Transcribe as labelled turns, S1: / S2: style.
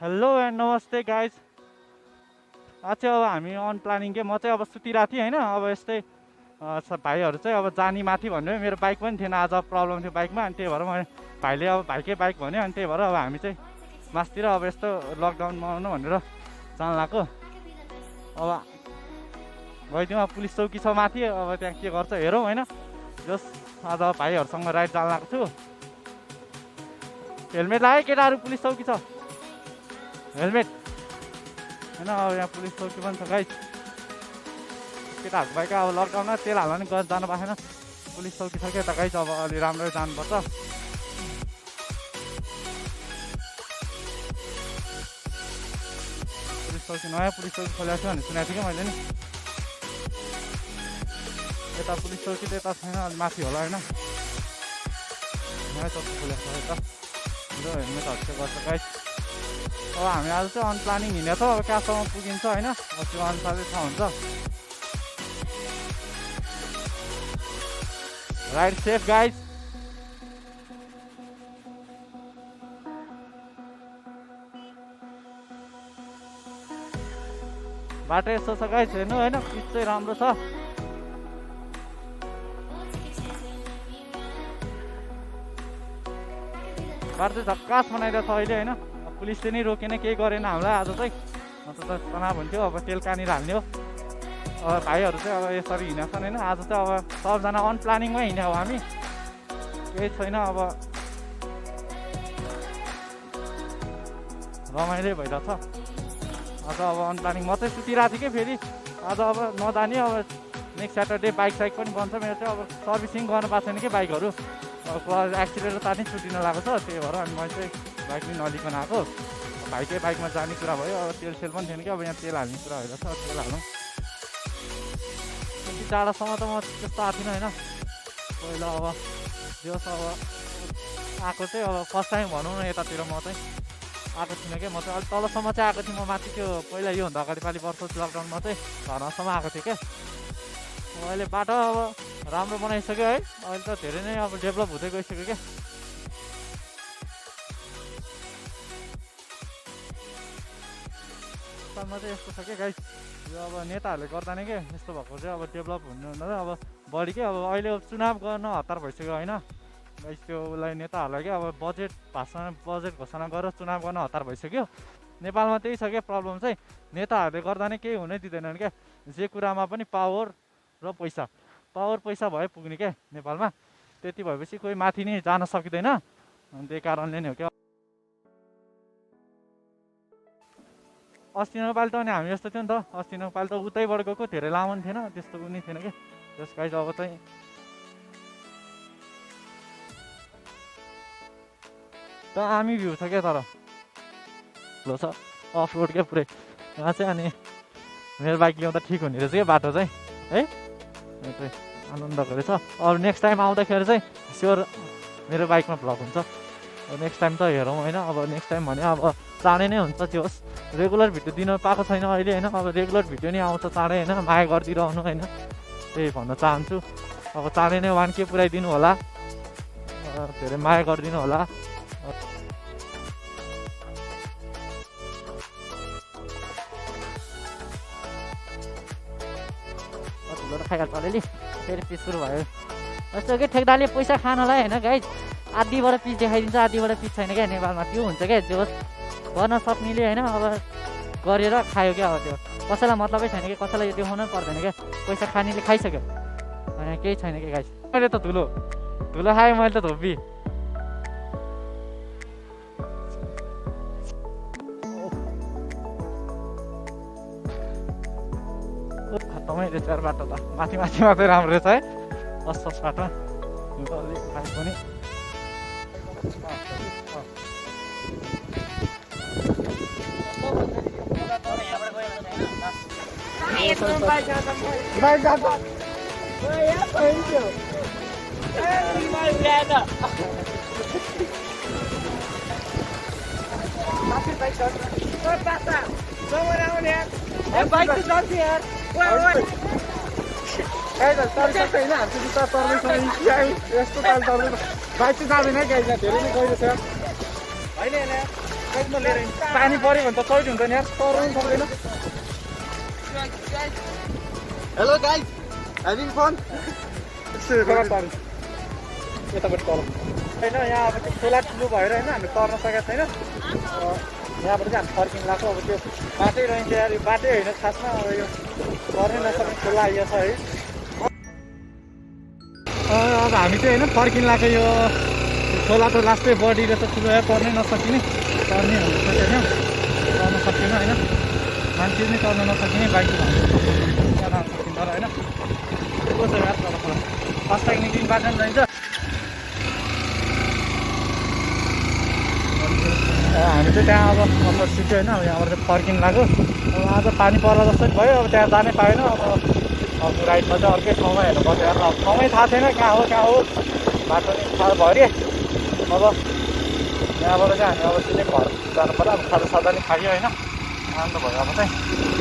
S1: Hello and नमस्ते guys. आज चाहिँ अब हामी अन प्लानिङ के म चाहिँ अब सुतिरहेको थिएँ होइन। अब यस्तै भाइहरू चाहिँ अब जानी माथि भन्यो। मेरो बाइक पनि थिएन, आज प्रब्लम थियो बाइकमा, अनि त्यही भएर म भाइले अब भाइकै बाइक भन्यो, अनि त्यही भएर अब हामी चाहिँ मासतिर अब यस्तो लकडाउन मनाउनु भनेर जान लाग्यो। अब गइदिउँ, अब पुलिस चौकी छ माथि, अब त्यहाँ के गर्छ हेरौँ होइन। जस आज भाइहरूसँग राइड जान लाग्छु। हेलमेट लगायो केटाहरू, पुलिस चौकी छ, हेलमेट होइन। अब यहाँ पुलिस चौकी पनि छ गाइस। केटाहरूको बाइक अब लकडाउनमा तेल हाल्न नि जानु पाएन। पुलिस चौकी छ क्या त गाइस, अब अलि राम्ररी जानुपर्छ। पुलिस चौकी नयाँ पुलिस चौकी खोलेको थियो भने सुनेको थिएँ कि मैले नि। यता पुलिस चौकी त यता छैन, अलि माथि होला होइन। नयाँ चौकी खोलेको छ यता। हेलमेटहरू चाहिँ गर्छ गाइस। अब हामी आज चाहिँ अन प्लानिङ हिँडेको छ, अब कहाँसम्म पुगिन्छ होइन। अब त्यो अनुसारले थाहा हुन्छ। Ride safe guys. बाटो यस्तो छ गाइस, हेर्नु होइन, पिच चाहिँ राम्रो छ। बाटो चाहिँ झक्कास बनाइदिएको छ अहिले होइन। पुलिसले नै रोकेन, केही गरेन हामीलाई आज चाहिँ। अन्त त तनाव हुन्थ्यो, अब तेल कहाँनिर हाल्ने हो। अब भाइहरू चाहिँ अब यसरी हिँडेको छन् होइन। आज चाहिँ अब सबजना अन प्लानिङमै हिँड्यो अब हामी, केही छैन। अब रमाइलो भइरहेछ आज। अब अन प्लानिङ म चाहिँ सुतिरहेको थिएँ कि फेरि आज अब नजाने। अब नेक्स्ट स्याटरडे बाइक साइक पनि बन्छ मेरो चाहिँ। अब सर्भिसिङ गर्नु पाएको छैन कि बाइकहरू, अब एक्सिडेन्ट तार्नै छुट्टिन लागेको छ। त्यही भएर अनि मैले चाहिँ बाइक पनि नलिकन आएको। भाइकै बाइकमा जाने कुरा भयो। अब तेल सेल पनि थिएन कि, अब यहाँ तेल हाल्ने कुरा भइरहेछ, तेल हालौँ। त्यति टाढासम्म त म त्यस्तो आएको थिइनँ होइन पहिला। अब जस अब आएको चाहिँ अब फर्स्ट टाइम भनौँ न यतातिर म चाहिँ आएको थिइनँ क्या। म चाहिँ अलिक तलसम्म चाहिँ आएको थिएँ। म माथि त्यो पहिला योभन्दा अगाडि पालि वर्ष लकडाउनमा चाहिँ घरसम्म आएको थिएँ क्या। अहिले बाटो अब राम्रो बनाइसक्यो है। अहिले त धेरै नै अब डेभलप हुँदै गइसक्यो क्या। मा चाहिँ यस्तो छ क्या गाइस, यो अब नेताहरूले गर्दा नै के यस्तो भएको चाहिँ। अब डेभलप हुनु अब बढी के, अब अहिले चुनाव गर्न हतार भइसक्यो होइन गाइस। त्यो उसलाई नेताहरूलाई क्या अब बजेट घोषणा गरेर चुनाव गर्न हतार भइसक्यो। नेपालमा त्यही छ क्या प्रब्लम चाहिँ, नेताहरूले गर्दा नै केही हुनै दिँदैनन् क्या। जे कुरामा पनि पावर र पैसा, पावर पैसा भए पुग्ने क्या नेपालमा। त्यति भएपछि कोही माथि नै जान सकिँदैन। अनि त्यही कारणले नै हो क्या। अस्तिको पालि त अनि हामी यस्तो थियो नि त। अस्तिको पालि त उतैबाट गएको, धेरै लामो पनि थिएन, त्यस्तो पनि थिएन कि। त्यस गाइस अब चाहिँ त आमी भ्यू छ क्या, तर ठुलो छ, अफ रोड क्या पुरै यहाँ चाहिँ। अनि मेरो बाइक ल्याउँदा ठिक हुने रहेछ क्या बाटो चाहिँ है। चाहिँ आनन्दको रहेछ। अब नेक्स्ट टाइम आउँदाखेरि चाहिँ स्योर मेरो बाइकमा भ्लग हुन्छ। नेक्स्ट टाइम त हेरौँ होइन। अब नेक्स्ट टाइम भने अब चाँडै नै हुन्छ। त्यो होस्, रेगुलर भिडियो दिन पाएको छैन अहिले होइन। अब रेगुलर भिडियो नै आउँछ चाँडै होइन। माया गरिदिरहनु होइन, त्यही भन्न चाहन्छु। अब चाँडै नै 1K पुऱ्याइदिनु होला, धेरै माया गरिदिनु होला। ठुलो त खाइहाल्छ अलिअलि, फेरि पिस सुरु भयो यस्तो कि ठेकदारले पैसा खानलाई होइन गाइज। आधीबाट पिस देखाइदिन्छ, आधीबाट पिस छैन क्या नेपालमा। त्यो हुन्छ क्या, जो गर्न सक्नेले होइन अब गरेर खायो क्या। अब त्यो कसैलाई मतलबै छैन कि, कसैलाई यो देखाउनु पर्दैन क्या। पैसा खानेले खाइसक्यो, होइन केही छैन कि गाइस। मैले त धुलो खाएँ, मैले त धोबी। खत्तमै रहेछ यार बाटो त। माथि मात्रै राम्रो रहेछ है, असस बाटो अलिक बाइक पनि।
S2: यस्तो ताल तर्दैन बाइक चाहिँ जाँदैन है गाइज, धेरै नै गइरहेछ होइन।
S1: पानी पऱ्यो भने त चौध हुन्छ नि यार तराउनु सक्दैन
S2: Hello guys, having fun?
S1: यतापट्टि तल होइन यहाँ अब त्यो खोला ठुलो भएर होइन हामी तर्न सकेको छैन यहाँबाट चाहिँ हामी फर्किनु लाग्छ अब त्यो बाटै रहन्छ यार यो बाटै होइन खासमा अब यो तर्नै नसक्ने खोला आइएको छ है अब हामी चाहिँ होइन फर्किनु लाग्यो यो खोला त लास्टै बढी रहेछ ठुलो या तर्नै नसकिने तर्ने हुन्छ होइन तर्न सकिएन होइन मान्छे नै तर्न नसकिने बाइक तर्न सकिन्छ र होइन कसो यार तल खोला फर्स्ट टाइम निक्लिने बाटो पनि जान्छ हामी चाहिँ त्यहाँ अब मतलब सिक्यो होइन अब यहाँबाट चाहिँ फर्किनु लाग्यो अब आज पानी पर्ला जस्तै भयो अब त्यहाँ जानै पाएन अब राइडमा चाहिँ अर्कै ठाउँमा हेर्नु पर्छ हेर्नु अब ठाउँमै थाहा छैन कहाँ हो बाटो नि थाहा भयो अब यहाँबाट चाहिँ हामी अब सिधै घर जानु पर्यो अब खाजासाजा नि खायो होइन राम्रो भयो अब चाहिँ